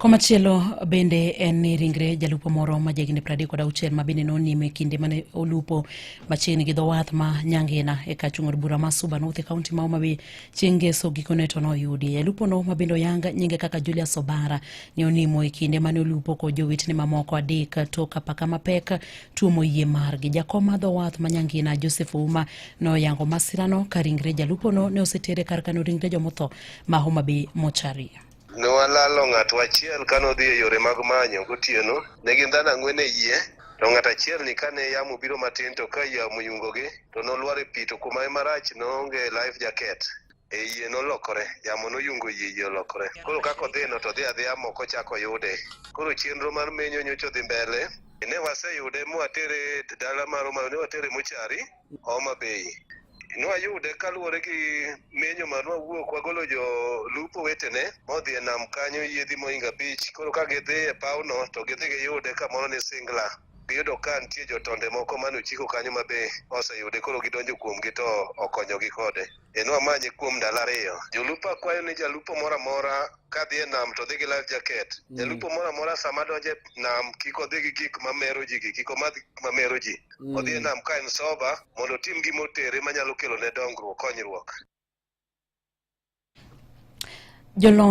Komachielo bende en ni ringre jalupo moro ma jahigni 36 ma bende nonimo e kinde mane olupo machiegni gi dho wath ma Nyangina e kar chung' od bura ma Suba North e kaunti ma Homa Bay chieng' ngeso gikone to noyudi. Jalupono ma bende oyang nyinge kaka Julius Obara ne onimo e kinde mane olupo kod jowetene mamoko adek tok apaka mapek tuomo yie margi. Jakom mar dho wath ma Nyangina Joseph Ouma noyango masirano ka ringre jalupono ne oseter e kar kano ringre jomotho ma Homa Bay mochari. Ne walalo ng'ato achiel kane odhi e yore mag manyo gotieno. Ne gin dhano ang'wen e yie, to ng'at achiel ni kane yamo obiro matin to ka yamo oyungogi to nolwar e pi to kuma marach noonge life jacket. E yie nolokore, yamo noyungo yie, yie olokore. Koro kaka odhino to odhi adhiya moko ochako oyude. Koro chenro mar menyo nyocha odhi mbele. Ne waseyude mwatere dala mar Homa, ne watere mochari Homa Bay. Nwayude kaluwore gi menyo ma nwawuok wagolo jolupo wetene modhi e nam kanyo yiedhi mohingo abich. Koro ka gidhi e pawno to gidhi giyude kamoro ni Singla. Giyudo ka nitie jotonde moko mane ochiko kanyo ma be oseyude koro gidonjo kuomgi to okonyogi kode. E nwamanye kuom ndalo ariyo. Jolupo akwayo ni jalupo moro amora ka dhi e nam to dhi gi life jacket. Jalupo moro amora sama donjo e nam kik odhi gi gik mamero ji gi, kik omadh gik mamero ji. Odhi e nam ka en sober mondo otim gima otere manyalo kelo ne dongruok, konyruok. Jolony.